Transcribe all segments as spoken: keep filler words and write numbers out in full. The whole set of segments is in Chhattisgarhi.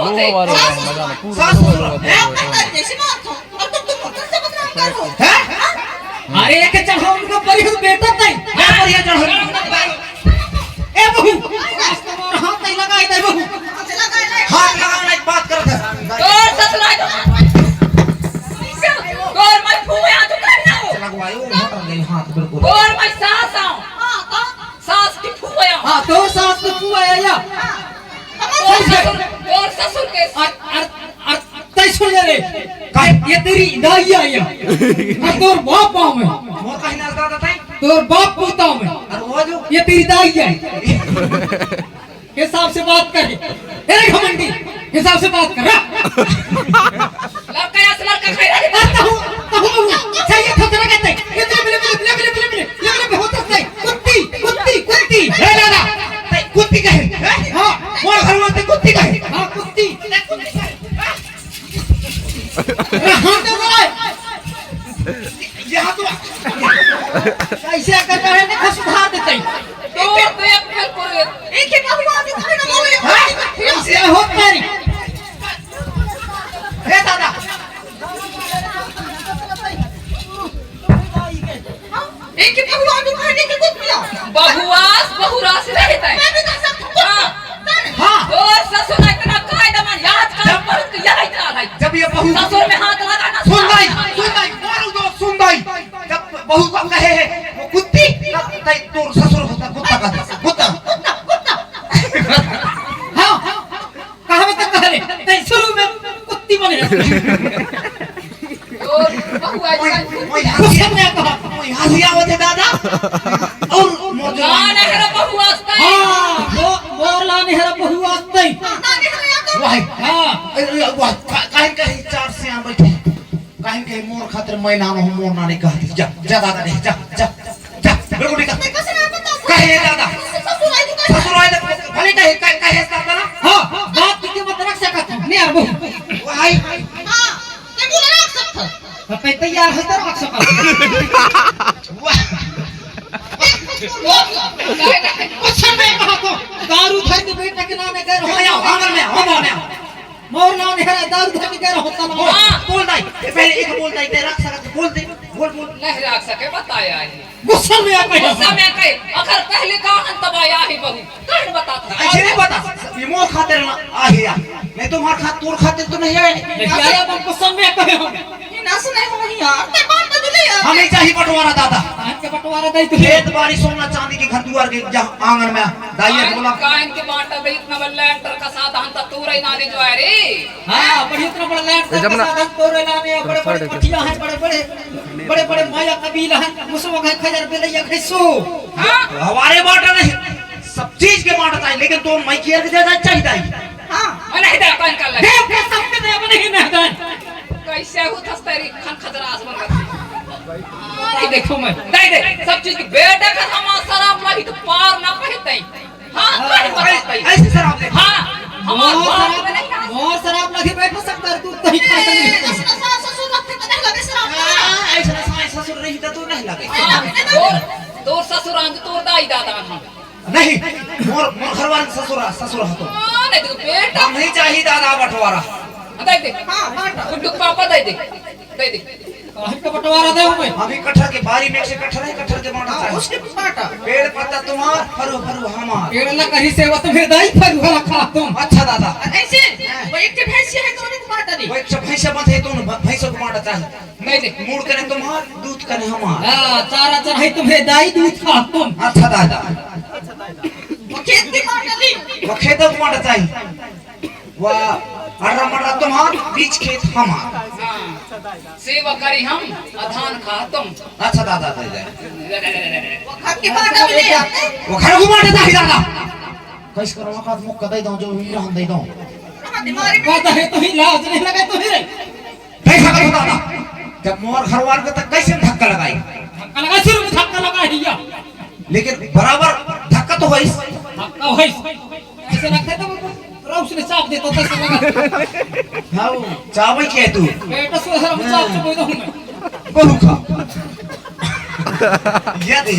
होथे? लोहा वाले सास मजा ना, पूरा सास लोहा ससुर। वाला, हैं? लोहा वाला। जैसे मारथो। अब तुम, तुम मोटर से बदनाम कर हो। हैं? अरे, एक चढ़ो उनको परिहर बेटा तई। क्या परिहर चढ़ो? ए बहू, आज तो मोर हाथ नहीं लगाई दे बहू। हाथ लगाओ नहीं, बात करत है। तोर ससुराल तो तोर मैं फुआ तो कर ना हो। लगवायो, मोटर गई हाथ बिल्कुल। तोर मैं सास आऊं। सास की फुआ आऊं। हाँ, तोर सास की फुआ है या? तोर ससुर, तोर ससुर के। और, और, और तै सुन ले रे। का? ये तेरी दाई आई है। और तोर बाप आऊं मैं। मोर कहीं ना दादा तई। तोर बाप पूता आऊं मैं। और वो जो? ये तेरी दाई है। हिसाब से बात कर। ए घमंडी, हिसाब से बात कर। लड़का या से लड़का खाई रहे। आ, तहु, तहु, तहु। चाहिए खतरा कहते। ये ले, ले, ले, होता है। कुत्ती, कुत्ती, कुत्ती। ए दादा, तै कुत्ती कहे। हाँ। मोर घर में तै कुत्ती कहे। हाँ, कुत्ती। हाँ, तो बोल। यहाँ तो ऐसे अगर कहे ना, कुछ सुधार देते हैं। तो, तो एक फेल कर दे। एक ही बाबू आदमी खाने वाले। हाँ? ऐसे हो तेरी। हे दादा। एक ही बबुआ दुकाने के कुछ मिला। बहुआस, बहुरास रहता है। मैं भी कर सकता हूँ। हाँ। हाँ। और ससुर इतना कायदा मान, याद कर, जब बहुत यही चाल है। जब ये बहू ससुर में हाथ लगाना सुन गई, सुन गई, बोल दो, सुन गई। जब बहू को कहे है, वो कुत्ती, तब तै तोर ससुर होता, कुत्ता का, कुत्ता। कुत्ता, कुत्ता। हाँ। कहावत कह रहे, तै शुरू में कुत्ती बने। और बहुआ ओए, ओए, गुस्सा में कहा। ओए, हंसी आवत है दादा। और मोर जो ना, नहीं, रे बहुआ आस्ते। हाँ, वो, वो ला नहीं, रे बहुआ आस्ते। वाह। हाँ। अरे, वाह, का-, काहे कहे चार से यहाँ बैठे? काहे कहे मोर खातिर मैं ना रहूं, मोर ना नहीं कहती। जा, जा दादा रे, जा, जा। जा, बिल्कुल नहीं कहती। मैं कैसे ना बताऊं? कहे दादा। ससुर आए तो कैसे? ससुर आए तो भले कहे, कहे, कहे दादा ना। हाँ, बात की कीमत रख सकत हूँ। नहीं यार, बहू। भाई। हाँ, ते बोले रख सकत हूँ। तो ते तैयार है तो रख सकत हूँ। वाह। कुछ नहीं कहा तो दारू धर के बेटा के नाम कर हो। आंगन में, आंगन में। मोर नाम है दारू धर के कह रहा होता ना। हाँ, बोल दाई। ये पहले एक बोल दाई, तेरा रख सकत, बोल दे, बोल, बोल। नहीं रख सके, बताया है। गुस्सा में आ गया। गुस्सा में आ गए। अगर पहले कहा तब आया ही बहू। कौन बताता? ऐसे नहीं बता। ये मोर खातिर ना आ गया। नहीं तो हमार खात-, तोर खातिर तो नहीं आए। नहीं आया, हम गुस्सा में आ गए हम। ये ना सुनाई हो रही यार। ते बात तो हमें चाही बंटवारा दादा। काहन के बंटवारा दई तू? खेत बारी, सोना चांदी के घर दुआर के, जहाँ आंगन में दाई है बोला। काहन के बांटा दई, इतना बड़ा लेंटर का साधन त तोरे नाने जो है रे। हाँ, बड़ी इतना बड़ा लेंटर का साधन तोरे नाने, बड़े बड़े पठिया है, बड़े बड़े, बड़े बड़े माया कबीला है, मुसवा है, खजर बेलैया है सो। हाँ? हमारे बांटा नहीं, सब चीज के बांटता है, लेकिन तो मैं किया के ज्यादा चाहिए। हाँ। नहीं दे, कौन कर ले? दे, दे, सब के दे, अब नहीं, नहीं दे। कैसे हो थस तेरी खन खजरास बन गई। नहीं देखो मैं। दे दे, सब चीज के बेटा का हमार शराब लागी तो पार ना पहते। हाँ, हाँ, नहीं पहते। ऐसे शराब दे। हाँ, हमार मोर बाप शराब, नहीं ना। मोर शराब लगे बैठो सब कर तू तही खा ए, नहीं। ऐसा सास ससुर रखते तो नहीं लगे शराब। हाँ, ऐसा सास ससुर रही तो तू नहीं लगे। हाँ, तोर, तोर ससुर आंद तोर दाई दादा हम। नहीं, मोर, मोर घरवाली ससुरा, ससुरा हतो। हाँ, नहीं तो बेटा। हम नहीं चाहिए दादा बंटवारा। दे दे। हाँ, बांटा। गुड्डू के पापा दे दे। दे दे। काहे का बंटवारा दे हमें? अभी कटहर के बारी में से कटहर है, कटहर के बांटा हाँ, चाहिए। उसके बांटा। पेड़ पत्ता तुम्हार, फरू फरू हमार। पेड़ ला कहीं से वो तुम्हें दाई फरू वाला खा तुम। अच्छा दादा। ऐसे? हाँ। वो एक ठे भैंसिया है तो उनको बांटा दे। वो एक ठे भैंसिया मत है तो उन भ-, भैंसों को बांटा चाहिए। नहीं, नहीं। मूड़ कने तुम्हार, दूध कने हमार। हाँ, चारा चढ़ाई तुम्हें दाई, दूध खा तुम। अच्छा दादा। वो खेत की बांट ली। वो खेतों की बांट चाहिए। वो अड़रा मड़रा तुम्हार, बीच खेत हमार। हाँ। सेवा करी हम, आ धान खा तुम। अच्छा दादा, दे दे। वो घर की बांट भी नहीं आते। वो घर की बांट चाहिए दादा। कैसे करो, वक्त मुक्का दे दो, जो भी रहन दे दो। हाँ, बीमारी में कहता है, तू ही लाज नहीं लगे, तू ही रे। कैसा करो दादा? जब मोर घरवाल के तक कैसे धक्का लगाई? धक्का लगा, सिर में धक्का लगा हिया। लेकिन बराबर धक्का तो होइस। धक्का होइस। ऐसे लगता था वो, पूरा उसने चाप देता था, ऐसे लगा। हाँ, वो चाबई के तू? बेटा, सो हर हम चाप चुप हो जाऊँ मैं। बहू खा। या दे।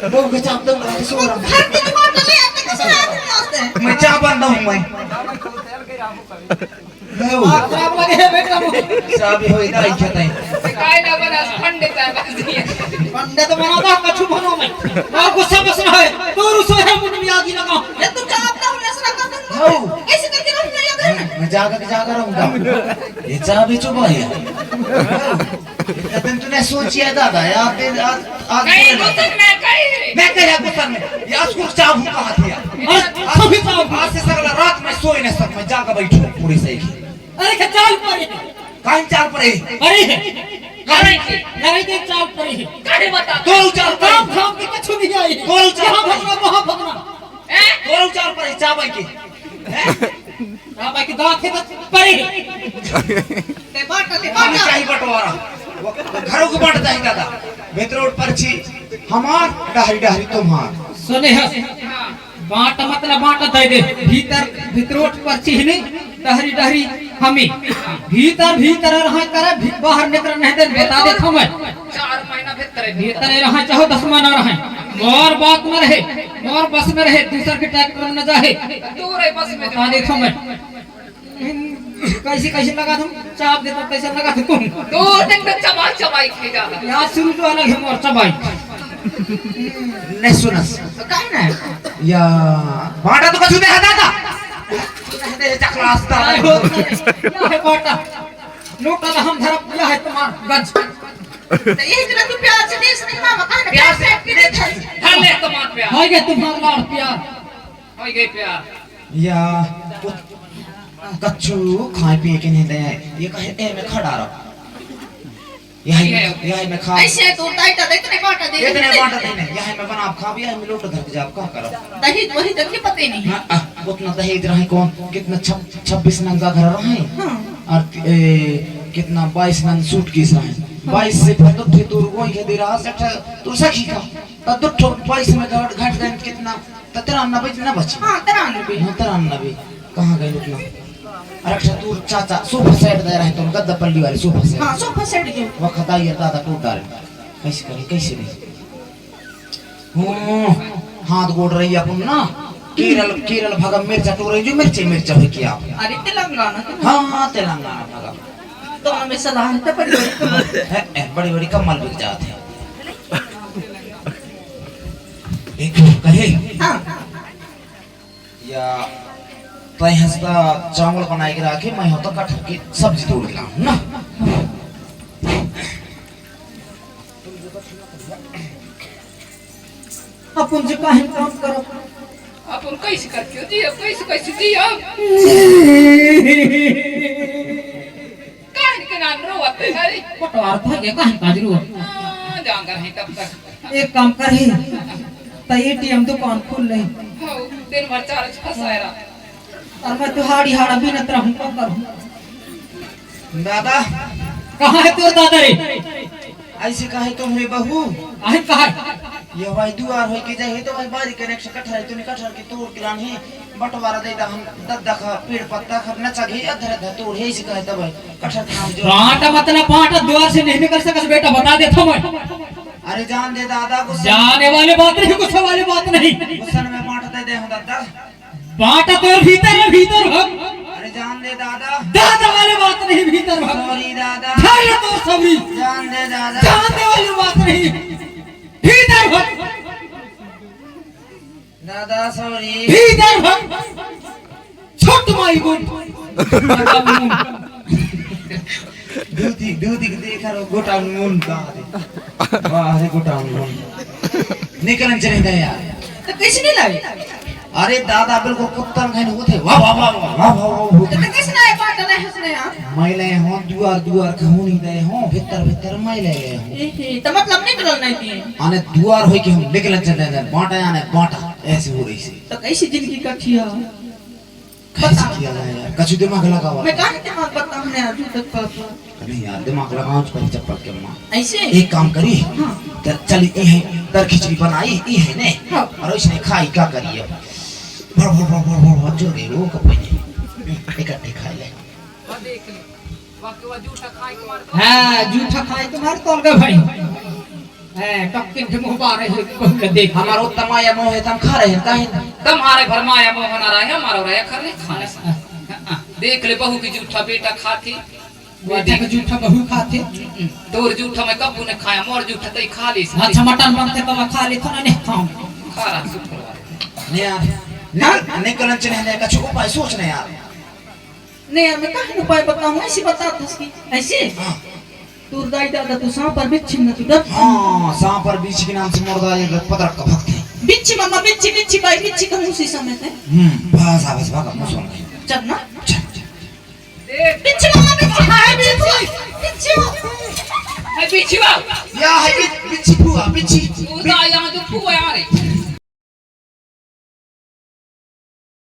बहू के चाप दम रहा, सो रहा। घर के रिमोट ले आते, कैसे आते हैं? मैं चाप बंद हूँ मैं। लो। खराब लगे हे बेटा वो। साहब, ये हो इधर आई खेत है। काय ना बना, पंडित है बस ये। पंडित बना था, कछु बनो मैं। और गुस्सा बस रहा है। तो रुसो है, मुंह में आगी लगा। ये तो चाहता हूँ, ऐसा कर दूंगा। हाँ। ऐसे करके रहूंगा ये घर में। मैं जाकर के जाकर रहूंगा। ये चाह भी चुप है। इतना दिन तूने सोचिया दादा, यार, तेरे आज, आज नहीं, बोले ना। गुस्सा में कही। मैं कह रहा गुस्सा में। ये आज कुछ चाह भूखा हाथ है। आज, आज, सभी चाह भूखा। आज से सगला रात में सोई ना सक, मैं जाकर बैठू पूरी सही। अरे, के चाल परे। काहे चाल परे? अरे, अरे, अरे, के चाल परे। काहे बता? तो चाल परे। काम धाम के कछु नहीं आई। तो चाल यहाँ परे। भगना, वहाँ भगना। हैं? तो चाल परे, चाबई के। हैं? चाबई के दांत है तो परे। ते बांट, ते बांट। चाही बंटवारा। वो घरों को बांट चाहिए दादा। भितरोट परछी हमार, डहरी डहरी तुम्हार। सुने हस। हाँ। बांट मतलब बांट दे दे। भीतर, भितरोट परछी ही नहीं, डहरी डहरी हमी। भीतर, भीतर रहा करे, भी-, बाहर निकल नहीं दे, बता दे थमे। चार महीना भीतर है। भीतर रहा, चाहो दस महीना रहे। मोर बात में रहे, मोर बस में रहे, दूसर के ट्रैक्टर में न जाहे। दूर है बस में। बता दे थमे। कैसे, कैसे लगा तुम? चाप देता, कैसे लगा तुम? दो दिन में चबा चबाई के जा रहा। यार, शुरू तो अलग है मोर चबाई। नहीं सुनस। तो काहे ना? या, बांटा तो कछु नहीं हटा था। नहीं, नहीं, चकला हंसता है। क्या है बांटा? लोटा तो हम धरब, यह है तुम्हार गंज। तो यही तरह तू प्यार से देश नहीं मामा, काहे ना? प्यार से प्यार से धर ले तुम्हार प्यार। हो गया तुम्हार लाड़ प्यार। हो गए प्यार। या, कच्चू खाए पिए के नहीं दे, ये कहे, ए, मैं खड़ा रहो। यही में, यही में खा। ऐसे तो ताई का इतने बांटा दे। इतने बांटा दे नहीं, यही में बना आप खाओ, यही में लोटा धर के जाओ, क्या करो? दहेज वही तो नहीं पता ही नहीं। हाँ, आ, उतना दहेज रहे कौन, कितना छब-, छब्बीस नंग का घर रहे। हाँ। और, ए, कितना बाईस नंग सूटकेस रहे। हाँ। बाईस से फिर तो थे दूर कोई के दे रहा, सेठ, तू सखी का। तब तो ठो-, बाईस में घट, घट गए कितना? त तिरानबे न बची। हाँ, तिरानबे। हाँ, तिरानबे। कहाँ गए उतना? अरे, अच्छा, तू चाचा, सोफा सेट दे रहे तुम, गद्दा पल्ली वाली सोफा सेट। हाँ, सोफा सेट जो। वक्त आई है, दादा टूट डाले। कैसे करें, कैसे नहीं? हूँ, हाथ गोड़ रही अपन ना। केरल, केरल भगम मिर्चा टोरे जो मिर्चे, मिर्चा हो क्या? अरे, तेलंगाना तो। हाँ, हाँ, तेलंगाना भगम। तो हमें सलाह है, तो बड़ी बड़ी कमल। है, है, बड़ी बड़ी कमल बिक जाते हैं। एक कहे। हाँ। या तय हंसता चावल बनाए के रखे, मैं होता कटहर की सब्जी तोड़ के लाऊं ना। अपन जी काहे काम करब? अपन कैसे करके जी, अब कैसे, कैसे जी अब? काहे के नाम रोवत है, अरे? पटवार था के काहे काज रोवत? हाँ, जांगर है तब तक। एक काम करही, त एटीएम दुकान खोल ले। हो, दिन भर चार्ज फंसाए रहा। अउ मैं तो हाड़ी हाड़ा बिनत रहूं, का करूं? दादा। कहाँ है तोर दादा रे? ऐसे कहे तुम रे बहू। आहे कहाँ? ये भाई दुआर होई के जाए तो भाई बारी कनेक्शन कटहर है, तूने कटहर के तोड़ के लान है, बंटवारा दे दा हम दद्दा का पेड़ पत्ता का नचा घे अधर अधर तोड़ है, ऐसे कहे तब भाई कटहर के नाम जो बांटा मत ना बांटा, दुआर से नहीं निकल सकस बेटा, बता देता मैं। अरे जान दे दादा, गुस्सा जाने वाली बात नहीं, गुस्सा वाली बात नहीं। गुस्सा में बांट दे दे हम दद्दा। बांटा तोर भीतर है, भीतर भग। अरे जान दे दादा। दादा वाली बात नहीं, भीतर भग। सॉरी दादा। धैर्य तो सभी। जान दे दादा। जानने वाली बात नहीं, भीतर भग। दादा सॉरी। भीतर भग। छोट माई गुट। दूधी, दूधी के देख रहो, गोटा नून डाल दे। वाह रे, गोटा नून। निकलन चले गए यार। तो कैसे नहीं लाई? अरे दादा, बिल्कुल कुत्ता खाने होते। वाह, वाह, वाह, वाह, वाह, वाह, वाह। तो कैसे नहीं पाता नहीं हंस रहे आप? मैं ले हूँ, दुआर, दुआर कहूँ नहीं दे हूँ, भीतर, भीतर मैं ले ले हूँ। ए, ए, तो मतलब निकलन नहीं दिए? अने दुआर होई के हम निकलन चले जाए, बांटा याने बांटा, ऐसे हो रही से। तो कैसी जिंदगी कटी है? कैसे किया जाए यार? कछु दिमाग लगावा। मैं काहे दिमाग बताऊं ने अभी तक पापा? नहीं यार, दिमाग लगाओ, पर चप्पल के मार। ऐसे? एक काम करी। हाँ। त-, चल, ई है, दर खिचड़ी बनाई, ई है ने? हाँ। और इसने खाई का करी अब? भर, भर, भर, भर, भर, भर, जो दे वो कपड़े ने। इकट्ठे खा ले। हाँ, जूठा खाए के मार तोल गए भाई। ए, टक्किन के मुंह बारे है, कौन के देख। हमारो तमाया मोह है, तम खा रहे हैं, काहे? तम्हारे भर माया मोह ना रहे, हमारो रहे, खा ले, खा ले। देख ले, बहू की जूठा बेटा खाती। बेटा के जूठा बहू खाते। हम्म, तोर जूठा मैं कब्बू ने खाया, मोर जूठा तई खा ले। अच्छा, मटन बनते तो मैं खा ले, तो नहीं खाऊं। खा रहा, शुक्र। नहीं यार, हाँ? निकल-, निकलन चले, कछु उपाय सोच नहीं यार। नहीं यार, मैं काहे उपाय बताऊं, ऐसी बता दो उसकी। ऐसी? हाँ। तोर दाई दादा तो सांप और बिच्छी में तो डर। हाँ, सांप और बिच्छी के नाम से मोर दाई एक पतरक का भक्त है। बिच्छी मम्मा, बिच्छी, बिच्छी बाई, बिच्छी कहूं उसी समय से। हम्म, बस, बस, बस, बस, सुन। चल ना। चल, चल। बिच्छी मम्मा, बिच्छी, हाय, बिच्छी, बिच्छी। हाय, बिच्छी बा। या है बि-, बिच्छी फुआ, बिच्छी। तोर दाई यहाँ तो फुआ यहाँ रे।